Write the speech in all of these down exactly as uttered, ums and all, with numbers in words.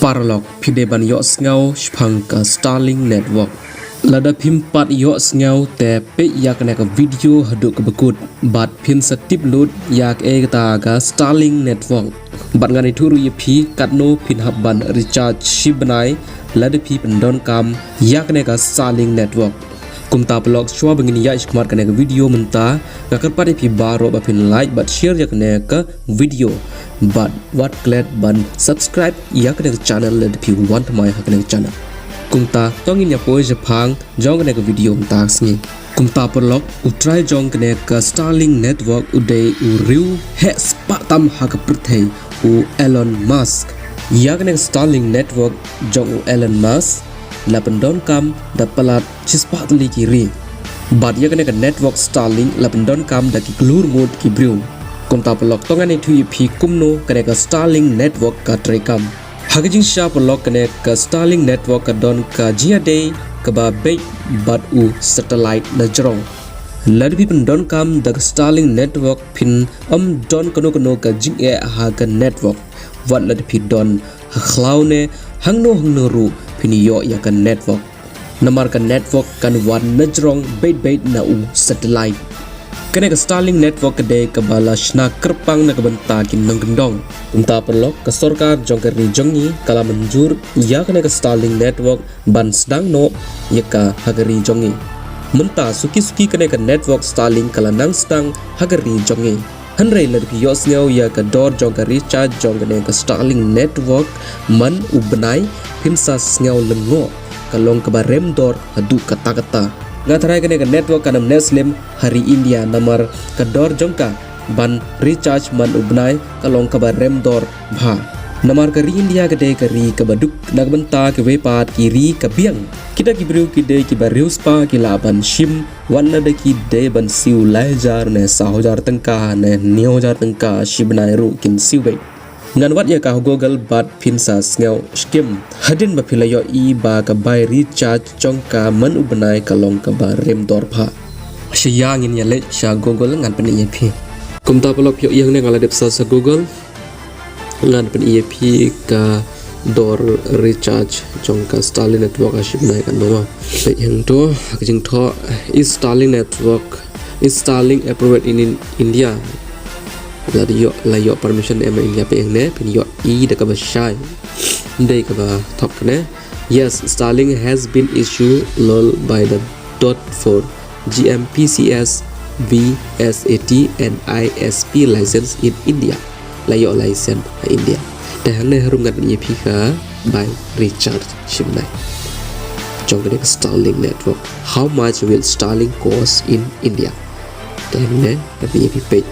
Paralok, phi dei ban ïohsngew shaphang ka Starlink Network? Lada phim pat ïohsngew te peit ïa kane ka video haduh kaba kut bad phin sa tip lut ïa kaei kata ka Starlink Network. Bad ngan ïathuh ruh ïa phi katno phin hap ban recharge shi bnai lada phi pyndonkam ïa kane ka Starlink Network. Kumta paralok, shuwa ba ngin ïaid shakhmat kane ka video mynta, nga kyrpad ïa phi baroh ba phin like bad share ïa kane ka video. Bad wat klet ban subscribe ïa kane ka channel lada phi wan thymmai ha kane ka channel. Kumta to ngin ïa poi shaphang jong kane ka video mynta ka sngi. Kumta paralok, u trai jong kane ka Starlink Network u dei u riew heh spah tam ha ka pyrthei, u Elon Musk. Ïa kane ka Starlink Network jong u Elon Musk la pyndonkam da palat shispah tylli ki ri. Bad ïa kane ka network Starlink la pyndonkam da ki klur ngut ki briew. Kumta paralok, to ngan ïathuh ïa phi kumno kane ka Starlink Network ka treikam. Ha ka jingshisha paralok, kane ka Starlink Network ka don ka jingïadei kaba beit bad u satellite na jrong. Lada phi pyndonkam da ka Starlink Network phin ym don kano kano ka jingeh ha ka network. Wat lada phi don ha khlaw ne hangno hangno ruh phin ïoh ïa ka network. Namar ka network kan wan na jrong beit beit na u satellite. Kane ka Starlink Network ka dei kaba la shna kyrpang na ka bynta ki nongkyndong. Kumta paralok, ka sorkar jong ka ri jong ngi ka la mynjur ïa kane ka Starlink Network ban sdang noh ïa ka ha ka ri jong ngi. Mynta suki suki kane ka network Starlink ka la nang sdang ha ka ri jong ngi. Hynrei lada phi ïohsngew ïa ka dor jong ka recharge jong kane ka Starlink Network man u bnai, phin sa sngew lyngngoh, ka long kaba rem dor haduh katta katta. Nga tharai kane ka network kan ym neh slem ha ri India namar ka dor jong ka ban recharge man u bnai ka long kaba rem dor bha. Namar ka ri India ka dei ka ri kaba duk na ka bynta kiwei pat ki ri ka biang. Kita ki briew ki dei kiba riewspah ki lah ban shim, wat lada ki dei ban siew lai hajar ne saw hajar tyngka ne hynñiew hajar tyngka shi bnai ruh kin siew beit. Ngan wad ïa ka ha Google bad phin sa sngew shkim. Hadien ba phi la ïohi ba ka bai recharge jong ka man u bnai ka long kaba rem dor bha. Sha ïa ngin ïa leit sha Google ngan pyni ïa phi. Kumta paralok, phi ïohi hangne nga la dep sa sha Google. Ngan pyni ïa phi ka dor recharge jong ka Starlink Network ha shi bnai katno. Peit hangto, ha ka jingthoh, is Starlink Network, is Starlink approved in, in India? La ïoh, la ïoh permission em ha India? Peit hangne, phin ïohi da kaba shai. Dei kaba top kane. Yes, Starlink has been issued lol by the dot four G M P C S V S A T and I S P license in India. La ïoh license ha India. Te hangne harum ngan pyni ïa phi ka bai recharge shi bnai jong kane ka Starlink Network. How much will Starlink cost in India? Te hangne ngan pyni ïa phi, peit.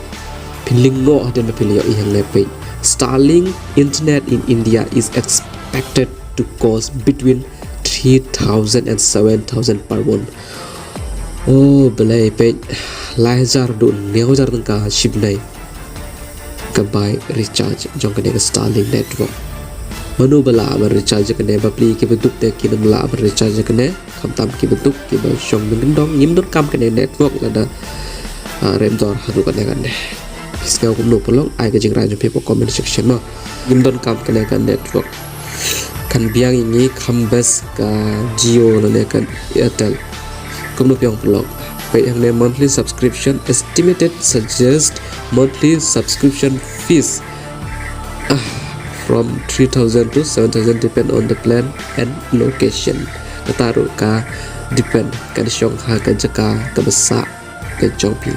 Phin lyngngoh hadien ba phi la ïohi hangne, peit. Starlink internet in India is expected to cost between three thousand and seven thousand per month. Oh, balei, peit, lai hajar haduh hynñiew hajar tyngka shi bnai ka bai recharge jong kane ka Starlink Network. Mano ba lah ban recharge kane? Bapli kiba duk te kin ym lah ban recharge kane. Khamtam kiba duk, kiba shong nongkyndong, ngim donkam kane network lada, ah, rem dor haduh kane kane. Phi sngew kumno paralok? Ai ka jingrai jong phi hapoh comment section mo. Ngim donkam kane ka network. Kan biang ïa ngi kham best ka Jio lane ka Airtel. Kumno phi ong paralok? Peit hangne, monthly subscription estimated suggest monthly subscription fees, ah, from three thousand to seven thousand depend on the plan and location. Kata ruh ka depend, kan shong ha ka jaka kaba sah ka jong phi.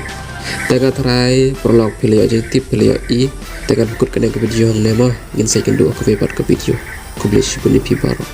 Te nga tharai paralok phi la ïoh jingtip, phi la ïohi. Te ngan pynkut kane ka video hangne mo. Ngin sa ïakynduh ha kawei pat ka video. Khublei shibun ïa phi baroh.